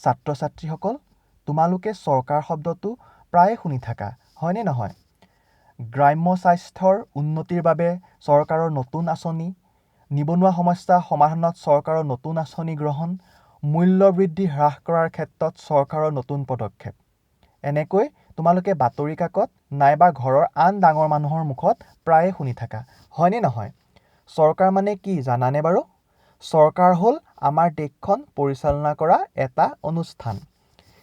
ছাত্ৰ ছাত্ৰীসকল, তোমালোকে চৰকাৰ শব্দটো প্ৰায়ে শুনি থাকা, হয়নে নহয়? গ্ৰাম্য স্বাস্থ্যৰ উন্নতিৰ বাবে চৰকাৰৰ নতুন আঁচনি, নিবনুৱা সমস্যা সমাধানত চৰকাৰৰ নতুন আঁচনি গ্ৰহণ, মূল্যবৃদ্ধি হ্ৰাস কৰাৰ ক্ষেত্ৰত চৰকাৰৰ নতুন পদক্ষেপ, এনেকৈ তোমালোকে বাতৰি কাকত নাইবা ঘৰৰ আন ডাঙৰ মানুহৰ মুখত প্ৰায়ে শুনি থাকা, হয়নে নহয়? চৰকাৰ মানে কি জানানে বাৰু? চৰকাৰ হ'ল আমাৰ দেশখন পৰিচালনা কৰা এটা অনুষ্ঠান।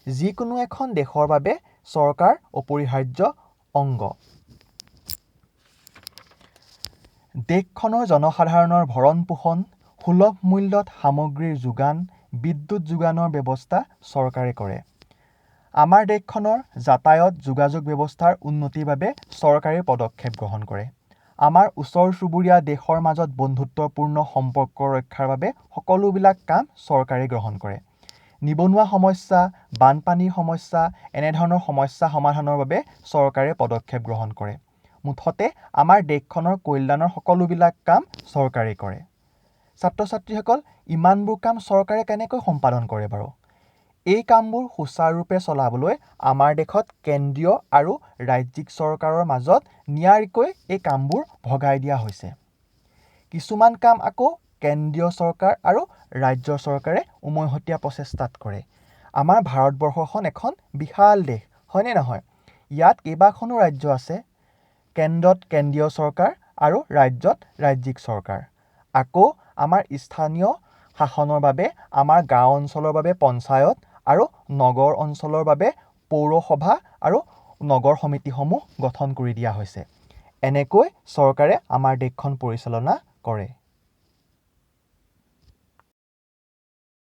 যিকোনো এখন দেশৰ বাবে চৰকাৰ অপৰিহাৰ্য অংগ। দেশখনৰ জনসাধাৰণৰ ভৰণ-পোষণ, সুলভ মূল্যত সামগ্ৰীৰ যোগান, বিদ্যুৎ যোগানৰ ব্যৱস্থা চৰকাৰে কৰে। আমাৰ দেশখনৰ যাতায়াত যোগাযোগ ব্যৱস্থাৰ উন্নতিৰ বাবে চৰকাৰে পদক্ষেপ গ্ৰহণ কৰে। আমাৰ ওচৰ-চুবুৰীয়া দেশৰ মাজত বন্ধুত্বপূৰ্ণ সম্পৰ্ক ৰক্ষাৰ বাবে সকলোবিলাক কাম চৰকাৰে গ্ৰহণ কৰে। নিবনুৱা সমস্যা, বানপানীৰ সমস্যা, এনেধৰণৰ সমস্যা সমাধানৰ বাবে চৰকাৰে পদক্ষেপ গ্ৰহণ কৰে। মুঠতে আমাৰ দেশখনৰ কল্যাণৰ সকলোবিলাক কাম চৰকাৰে কৰে। ছাত্ৰ ছাত্ৰীসকল, ইমানবোৰ কাম চৰকাৰে কেনেকৈ সম্পাদন কৰে বাৰু? এই কামবোৰ সুচাৰুৰূপে চলাবলৈ আমাৰ দেশত কেন্দ্ৰীয় আৰু ৰাজ্যিক চৰকাৰৰ মাজত নিয়াৰিকৈ এই কামবোৰ ভগাই দিয়া হৈছে। কিছুমান কাম আকৌ কেন্দ্ৰীয় চৰকাৰ আৰু ৰাজ্য চৰকাৰে উমৈহতীয়া প্ৰচেষ্টাত কৰে। আমাৰ ভাৰতবৰ্ষখন এখন বিশাল দেশ, হয়নে নহয়? ইয়াত কেইবাখনো ৰাজ্য আছে। কেন্দ্ৰত কেন্দ্ৰীয় চৰকাৰ আৰু ৰাজ্যত ৰাজ্যিক চৰকাৰ। আকৌ আমাৰ স্থানীয় শাসনৰ বাবে, আমাৰ গাঁও অঞ্চলৰ বাবে পঞ্চায়ত আৰু নগৰ অঞ্চলৰ বাবে পৌৰসভা আৰু নগৰ সমিতিসমূহ গঠন কৰি দিয়া হৈছে। এনেকৈ চৰকাৰে আমাৰ দেশখন পৰিচালনা কৰে।